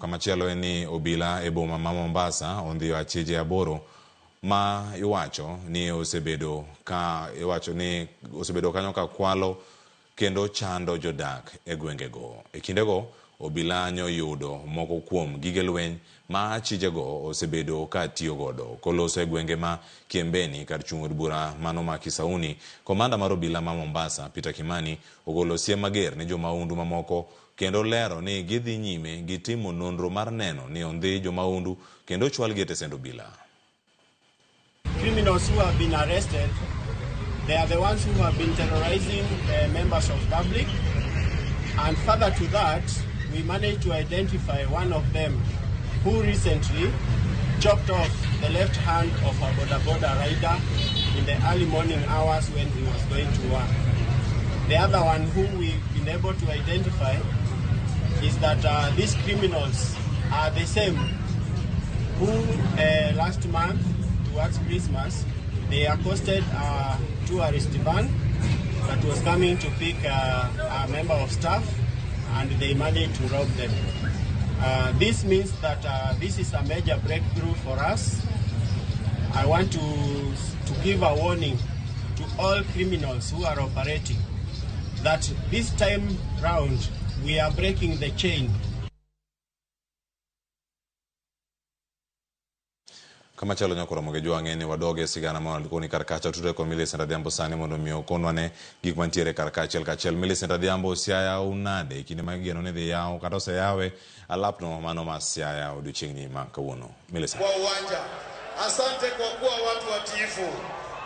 Kamachielo en ni obila e boma ma Mombasa ondhiyo achije aboro ma iwacho ni osebedo ka iwacho ni osebedo kanyo ka kwalo kendo chando jodak e gwengego. E kindego, obila nyoyudo moko kuom gige lweny ma achijego osebedo ka tiyogodo. Koloso e gwenge ma Kiembeni kar chung' od bura mano ma Kisauni, komanda mar obila ma Mombasa, Peter Kimani, ogolo siem mager ne jomahundu mamoko kendo lero ni gidhi nyime gi timo nonro mar neno ni ondhi jomahundu kendo ochwalgi e tesend obila. Criminals who have been arrested, they are the ones who have been terrorizing uh, members of public. And further to that, we managed to identify one of them who recently chopped off the left hand of a boda boda rider in the early morning hours when he was going to work. The other one who we've been able to identify is that uh, these criminals are the same who uh, last month towards Christmas they accosted a tourist van that was coming to pick uh, a member of staff and they managed to rob them. Uh, this means that uh, this is a major breakthrough for us. I want to, to give a warning to all criminals who are operating that this time round we are breaking the chain. Kamachielo nyaka oromo gi jwang'e ni wadog e sigana ma koni kar kacha tudre kod Millicent Adhiambo sani mondo mi okonwa ne gik mantiere kar ka achiel kachiel. Millicent Adhiambo, Siaya unade e kinde ma igeno ni dhi yaw kata oseyawe alapno mano ma Siaya odiochieng'ni ma kawuono. Millicent. Kwa uwanja. Asante kwa kuwa watu watiifu.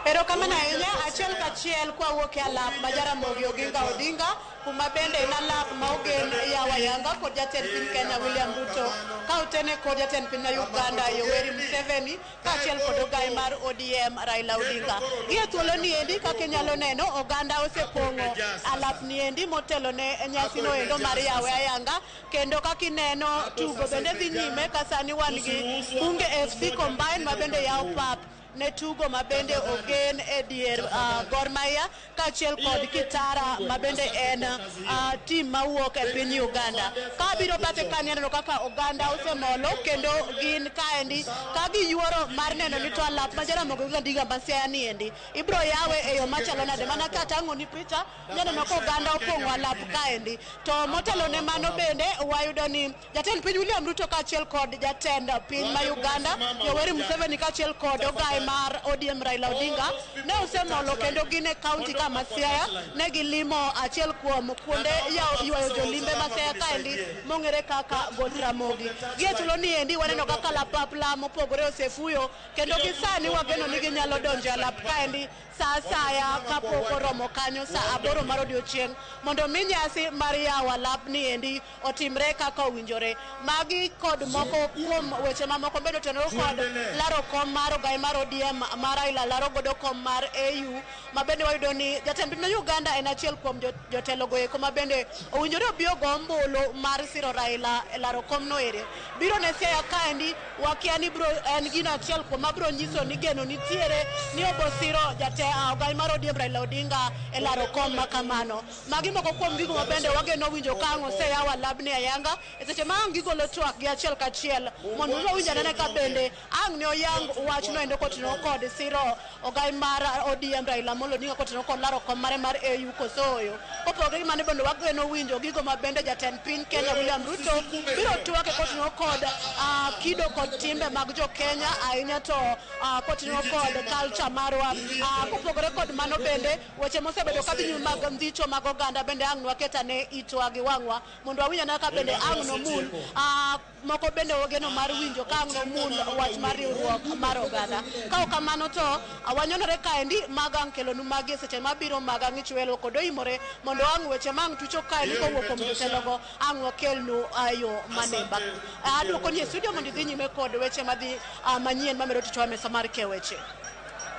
Erokamano ahinya achiel kachiel kwawuok e alap ma Jaramogi Oginga Odinga kuma bende en alap ma ogen yawo ayanga kod jatend piny Kenya William Ruto ka otene kod jatend piny ma Uganda Yoweri Museveni kaachiel kod ogai mar ODM Raila Odinga. Gi e thuolo ni endi kaka inyalo neno oganda osepong'o alap ni endi motelo ne nyasino endo mar yawe ayanga kendo kaka ineno tugo bende dhi nyime ka sani wan gi Bunge FC Combine ma bende yawo pap ne tugo ma bende ogen e dier uh, Gor Mahia kaachiel kod Kitara ma bende en uh, tim mawuok e piny Uganda. Ka biro bathe kanyo aneno kaka oganda osemolo kendo gin kaendi ka giyuoro mar neno ni to alap ma Jaramogi Oginga Odinga ma Siaya ni endi ibro yawe e yo machalo nade mana ka tang'o ni picha ineno ka oganda opong'o alap kaendi. To motelo ne mano bende wayudo ni Jatend piny William Ruto kaachiel kod jatend piny ma Uganda Yoweri Museveni kaachiel kod ogaye mar ODM Raila Odinga ne osemolo kendo gin e kaunti ka ma Siaya ne gilimo achiel kuom kuonde ywayo jolimbe ma Siaya kaendi mong'ere kaka Got Ramogi. Gi e thuolo ni endi waneno kaka kalapapla mopogore osefuyo kendo gi sani wageno ni ginyalo donjo e alap kaendi sa asaya kapok oromo kanyo sa aboro mar odiochieng' mondo mi nyasi mar yawo alap ni endi otimre kaka owinjore. Magi kod moko kuom weche mamoko bende otenore kod laro kom mar ogai mar ODM ma Raila laro godo kom mar AU ma bende wayudo ni jatend piny ma Uganda en achiel kuom jotelo go eko ma bende owinjore obi ogo ombulu mar siro Raila e laro kom no ere. Biro ne Siaya kaendi wakia ni bro en gino achiel kuom mabro nyiso ni geno nitiere ni obo siro jate ogai mar ODM Raila Odinga e laro kom ma kamano. Magi moko kuom gigo ma bende wageno winjo ka ang' oseyaw alabni ayanga e seche ma ang' gigolo twak gi achiel kachiel mondo wawinj anena ka bende ang' ne oyang wachno endo kotenore kod siro ogai mar ODM Raila Amolo Odinga kotenore kod laro kom mare mar AU koso ooyo. Kopogore gi mano bende wageno winjo gigo ma bende jatend piny Kenya William Ruto biro twake kotenore kod uh, kido kod timbe mag jo Kenya ahinya to uh, kotenore kod culture marwa. Uh, kopogore kod mano bende Weche mosebedo ka dhi nyime mag ndhicho mag oganda bende ang' nwaket ane itwa gi wang'wa mondo wawinj ane ka bende ang' nomul ah, moko bende wageno mar winjo ka ang' nomul wach mar riwruok mar oganda. Ka ok kamano to ah, wanyonore kaendi mag ang' kelonu magi e seche mabiro mag ang' ichwelo kod oimore mondo ang' weche ma ang' tucho kaendi kowuok kuom jotelogo ang' wakelnu ah, yo manimba. Ah, Aduokoni e studio mondo idhi nyime kod weche madhi ah, manyien mamedo tuchowa e mesa mar keyo weche.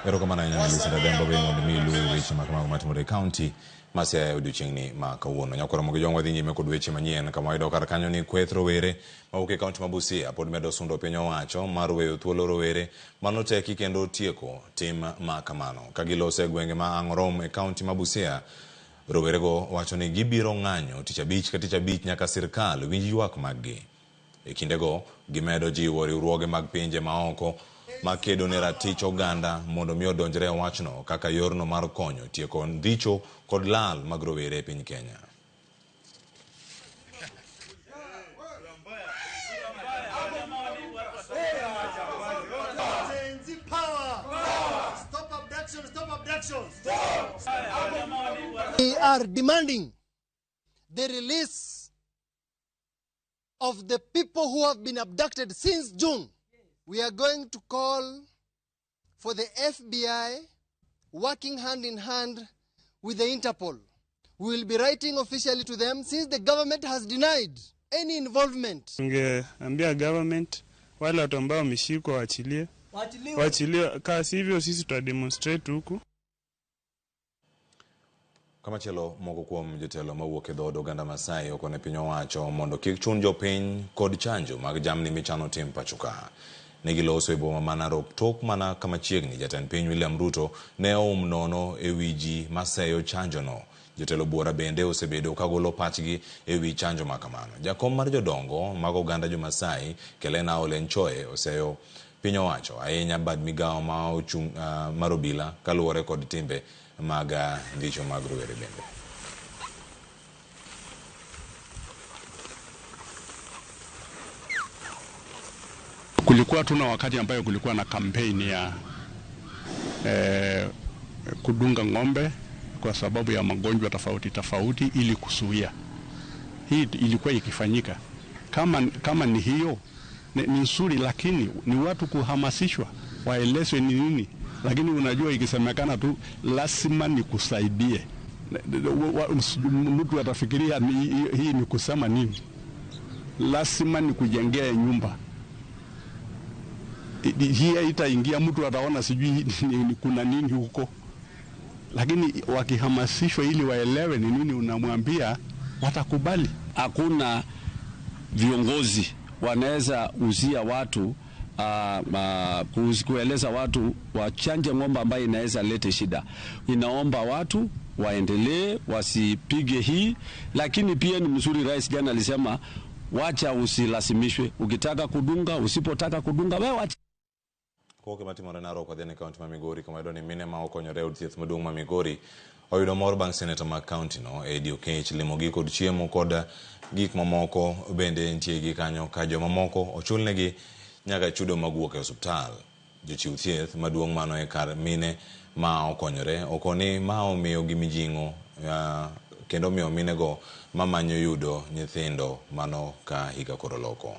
Erokamano ahinya Millicent Adhiambo be mondo mi iluw weche ma kamago matimore e kaunti ma Siaya e odiochieng'ni ma kawuono. Nyakwar Ramogi Jwang' wadhi nyime kod weche manyien kama wayudo kar kanyo ni kweth rowere mawuok e kaunti ma Busia pod medo sundo piny owacho mar weyo thuolo rowere manoteki kendo tieko tim ma kamano. Ka giloso e gwenge ma Ang'orom e kaunti ma Busia, rowerego wacho ni gibiro ng'anyo tich abich ka tich abich nyaka sirkal winj ywak maggi. E kindego, gimedo jiwo riwruoge mag pinje maoko makedo ne ratich oganda mondo mi odonjre e wachno kaka yorno mar konyo tieko ndhicho kod lal mag rowere e piny Kenya. We are demanding the release of the people who have been abducted since June. We are going to call for the FBI working hand in hand with the Interpol. We will be writing officially to them since the government has denied any involvement. Tungeambia government wale watu ambao wameshikwa waachilie. Waachilie, kasi hivyo sisi tuta demonstrate huku. Kamachielo moko kuom jotelo mawuok e dhood oganda Maasai okone piny owacho mondo kik chun jopiny kod chanjo mag jamni michano tim pacho ka. Negiloso e boma ma Narok tok mana kamachiegni jatend piny William Ruto ne oum nono e wi ji maseyo chanjono. Jotelo buora bende osebedo kagolo pachgi e wi chanjo ma kamano. Jakom mar jodongo mag oganda jo-Maasai Kelena Ole Nchoe oseyo piny owacho ahinya bad migawo ma ochung' mar obila kaluwore kod timbe mag ndicho mag rowere bende. Kulikuwa tuna wakati ambayo kulikuwa na kampeni ya kudunga ng'ombe kwa sababu ya magonjwa tofauti tofauti ili kuzuia. Hii ilikuwa ikifanyika. Kama ni hiyo ni nzuri, lakini ni watu kuhamasishwa waelezwe ni nini. Lakini unajua ikisemekana tu lazima nikusaidie, mtu atafikiria hii ni kusema nini. Lazima nikujengee nyumba. Hii itaingia mtu ataona sijui kuna nini huko. Lakini wakihamasishwa ili waelewe ni nini unamwambia, watakubali. Hakuna viongozi wanaweza uzia watu kueleza watu wachanje ng'ombe ambaye inaweza lete shida. Inaomba watu waendelee wasipige hii, lakini pia ni mzuri rais jana alisema wacha usilazimishwe, ukitaka kudunga, usipotaka kudunga wewe wacha. Koke matimore Narok wadhi e kaunti ma Migori kama yudo ni mine ma okonyore e od thieth maduong' ma Migori oyudo mor bang' seneta ma kaunti no Eddie Okech limogi kod chiemo kod gik mamoko bende nitie gi kanyo ka jomamoko ochulnegi nyaka chudo mag wuok e osiptal. Jochiw thieth maduong' mano e kar mine ma okonyore okoni ma omiyogi mijing'o kendo omiyo minego mamanyo yudo nyithindo mano ka higa koro loko.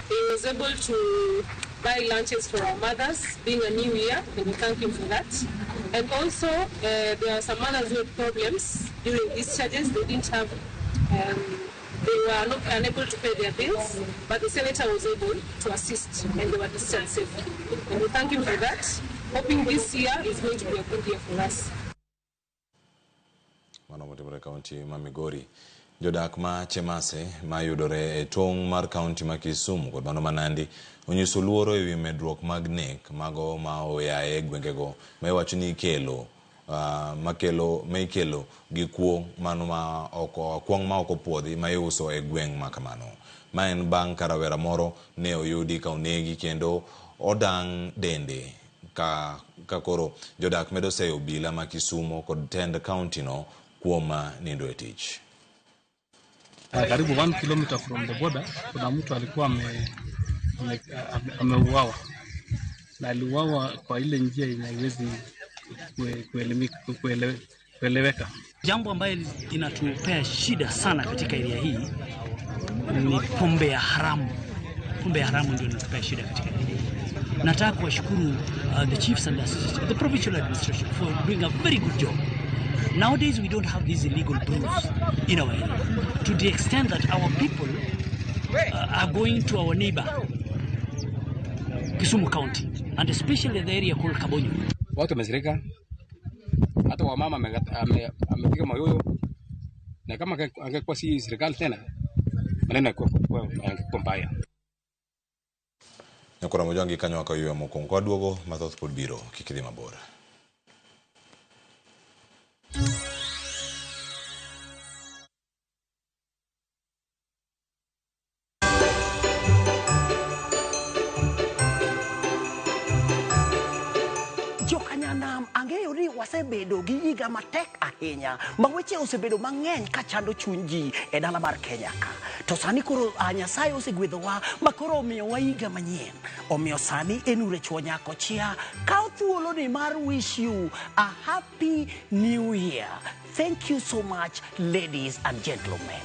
He was able to buy lunches for our mothers, being a new year, and we thank him for that. And also, there are some mothers who had problems during discharges. They didn't have, they were not unable to pay their bills, but the senator was able to assist, and they were discharged safely. And we thank him for that, hoping this year is going to be a good year for us. Mano motimore kaunti ma Migori. Jodak ma Chemase mayudore e tong' mar kaunti ma Kisumu kod mano ma Nandi onyiso luoro ewi medruok mag nek mago ma oyae e gwengego ma iwacho ni ikelo ma ikelo gi kuo mano ma oko kuong' ma ok opuodhi ma iuso e gweng' ma kamano. Ma en bang' ka rawera moro ne oyudi ka onegi kendo odang' dende ka koro jodak medo seyo obila ma Kisumu kod tend kaunti no kuom nindo e tich. Karibu 1 kilometer from the border kuna mtu alikuwa ameuawa, na aliuawa kwa ile njia inayowezi kueleweka. Jambo ambayo inatupea shida sana katika area hii ni pombe ya haramu. Pombe ya haramu ndio inatupea shida katika area hii. Nataka kuwashukuru the chiefs and the assistants, the provincial administration for doing a very good job. Nowadays we don't have these illegal brews in our area, to the extent that our people are going to our neighbor, Kisumu County, and especially the area called Kabonyo. Watu wamesirika, hata wamama amepiga mayoyo, na kama angekuwa si serikali tena, maneno yangekuwa mbaya. Nyakora Mojwang' kanyo wakaw yweyo mokwongo. Kwaduogo mathoth pod biro, kik idhi mabor. Jokanyanam ang'eyo ni wasebedo gi higa matek ahinya ma weche osebedo mang'eny ka chando chuny ji e dala mar Kenya ka. To sani koro Nyasaye osegwedhowa ma koro omiyowa higa manyien. Omiyo sani en ure chuo nyako chia kaw thuolo ni mar wish you a happy new year. Thank you so much ladies and gentlemen.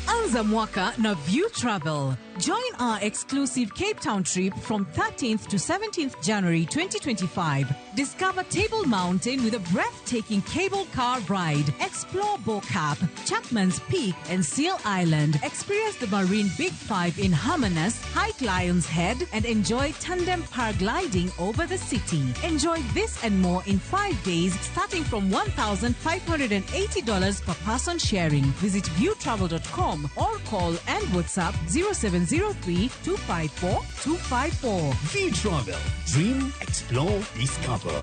Anza mwaka na View Travel. Join our exclusive Cape Town trip from 13th to 17th January 2025. Discover Table Mountain with a breathtaking cable car ride. Explore Bo-Kaap, Chapman's Peak and Seal Island. Experience the Marine Big Five in Hermanus, hike Lion's Head and enjoy tandem paragliding over the city. Enjoy this and more in 5 days starting from $1,580 per person sharing. Visit viewtravel.com or call and WhatsApp 0703 254 254. View Travel. Dream, explore, discover.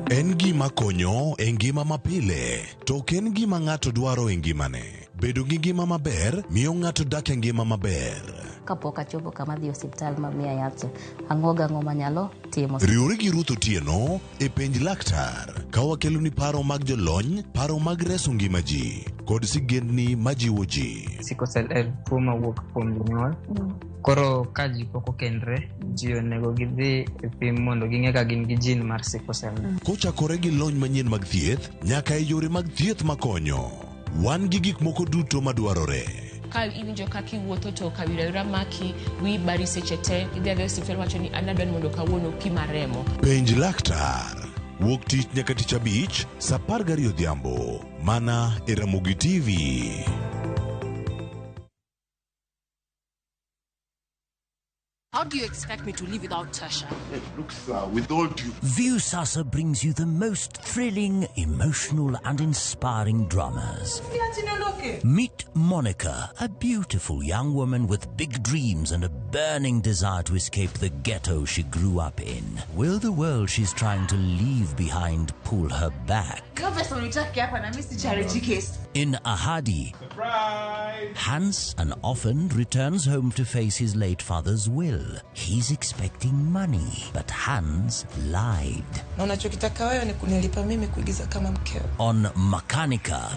En gima konyo e ngima mapile, to ok en gima ng'ato dwaro e ngimane. Bedo gi ngima maber miyo ng'ato dak e ngima maber. Kapok achopo kama dhi osiptal ma miya yath, ang'o gang'o manyalo timo. Riwri gi Ruth Otieno e penj laktar ka wakeloni paro mag jolony, paro mag reso ngima ji kod sigendni majiwo ji. Sickle cell en tuo mawuok kuom jonyuol. Koro ka ji pok okendre, ji onego gidhi e pim mondo ging'e ka gin gi gene mar sickle cell. Kochakore gi lony manyien mag thieth nyaka e yore mag thieth makonyo. Wan gi gik moko duto madwarore. Ka iwinjo kaka iwuotho to kawira maki, wiyi bari seche te, idhi adhiya e osiptal wacho ni an adwa ni mondo kawuono pima remo. Penj laktar. Wuok tich nyaka tich abich, saa 12 odhiambo. Mana e Ramogi TV. How do you expect me to live without Tasha? Look, sir, with all due... Viusasa brings you the most thrilling, emotional and inspiring dramas. Meet Monica, a beautiful young woman with big dreams and a burning desire to escape the ghetto she grew up in. Will the world she's trying to leave behind pull her back? In Ahadi, Surprise! Hans, an orphan, returns home to face his late father's will. He's expecting money, but Hans lied. Na unachokitaka wewe ni kunilipa mimi kuigiza kama mkeo. On Makanika,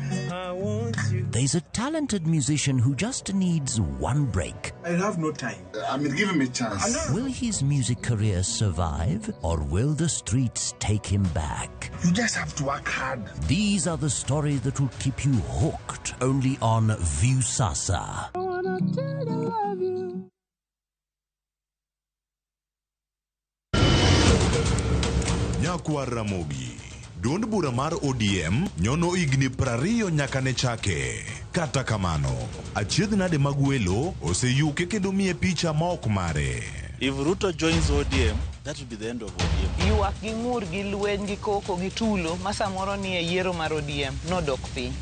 there's a talented musician who just needs one break. I have no time. I mean, give him a chance. Will his music career survive, or will the streets take him back? You just have to work hard. These are the stories that will keep you hooked only on Viusasa. I wanna tell you I love you. Nyakwar Ramogi. Duond bura mar ODM nyono higni 20 nyaka ne chake. Kata kamano, achiedh nade mag welo oseyuke kendo miye picha ma ok mare. If Ruto joins ODM, that will be the end of ODM. Ywak gi ng'ur gi lweny gi koko gi tulo ma samoro ni e yiero mar ODM nodok piny.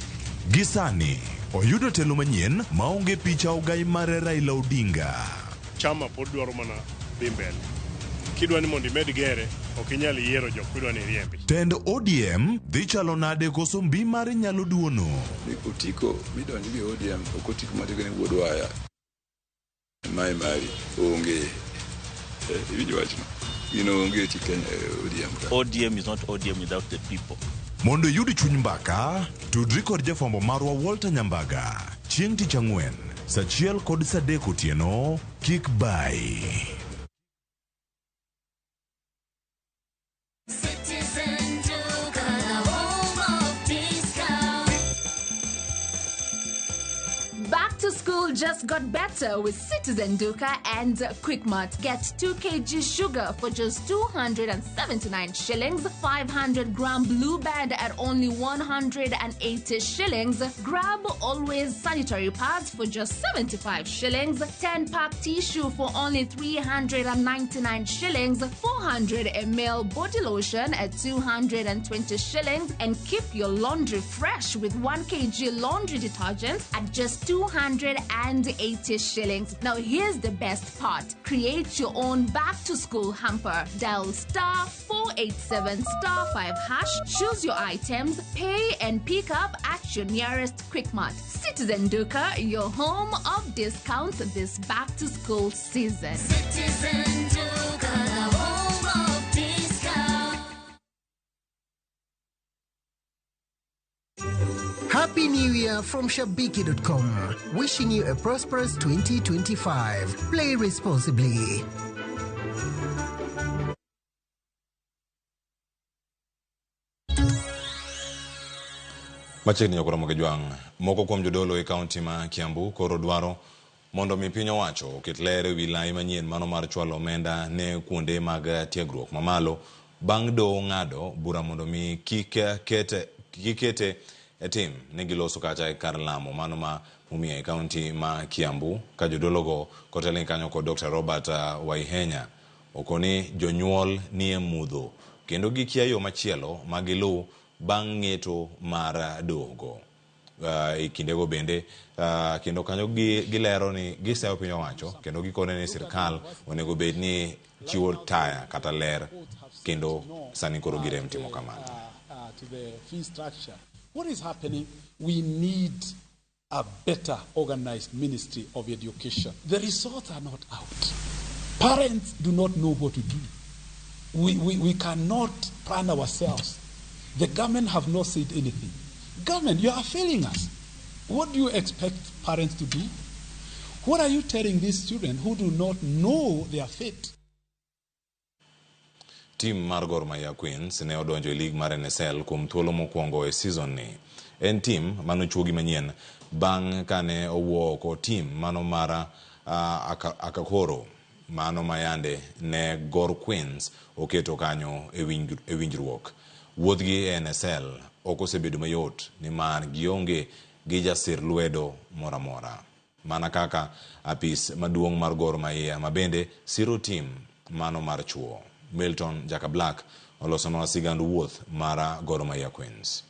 Gi sani, oyudo telo manyien maonge picha ogai mare Raila Odinga. Chama pod dwaro mana dhi mbele. Kidwa ni mondo imed gere, ok inyal yiero jok midwa ni iriembi. Tend ODM dhi chalo nade koso mbi mare nyalo duono? Ni otiko midonjo gi ODM ok otiko matiko ni wuod waya. Mae mari onge. Iwinjo wachno? Gino onge e Kenya ODM ka. ODM is not ODM without the people. Mondo iyud chuny mbaka, tudri kod jafwambo marwa Walter Nyambaga chieng' tich ang'wen saa 1 kod saa 3 otieno kik bai. Citizen Duka, the home of discount. Back Back to school just got better with Citizen Duka and Quickmart. Get 2 kg sugar for just 279 shillings, 500 gram blue band at only 180 shillings. Grab Always sanitary pads for just 75 shillings, 10 pack tissue for only 399 shillings, 400 ml body lotion at 220 shillings, and keep your laundry fresh with 1 kg laundry detergent at just 280 shillings. Now, here's the best part. Create your own back to school hamper. Dial star 487 star 5 hash, choose your items, pay and pick up at your nearest Quickmart. Citizen Duka, your home of discounts this back to school season. Citizen Duka, the home of discount. Happy New Year from Shabiki.com. Wishing you a prosperous 2025. Play responsibly. Machiegni nyakoro Jwang', moko kuom jodolo e kaunti ma Kiambu koro dwaro mondo mi piny owacho oket ler ewi lai manyien mano mar chwalo omenda ne kuonde mag tiegruok mamalo bang' doho ng'ado bura mondo mi kik kete e tim ne giloso kacha e kar lamo mano ma Mumia e kaunti ma Kiambu ka jodologo kotelnegi kanyo kod Dr. Robert Waihenya okoni jonyuol nie mudho kendo gikia yo machielo ma giluw bang' ng'eto mar doho. E kindego bende kendo kanyo gilero ni giseyo piny owacho kendo gikone ni sirkal onego bed ni chiwo taya kata ler kendo sani koro girem timo kamano. To the fee structure. What is happening? We need a better organized Ministry of Education. The results are not out. Parents do not know what to do. We cannot plan ourselves. The government have not said anything. Government, you are failing us. What do you expect parents to do? What are you telling these children who do not know their fate? Tim mar Gor Mahia Queens ne odonjo e lig mar NSL kuom thuolo mokwongo e season ni. En tim manochuogi manyien bang' kane owuo oko tim mano mar Akakoro mano mayande ne Gor Queens oketo kanyo e winjruok. Wuodhgi e NSL ok osebedo mayot nimar gionge gi jasir lwedo moro amora. Mana kaka apis maduong' mar Gor Mahia mabende siro tim mano mar chuo. Milton Jaka Black olosonwa sigand wuoth mar Gor Mahia Queens.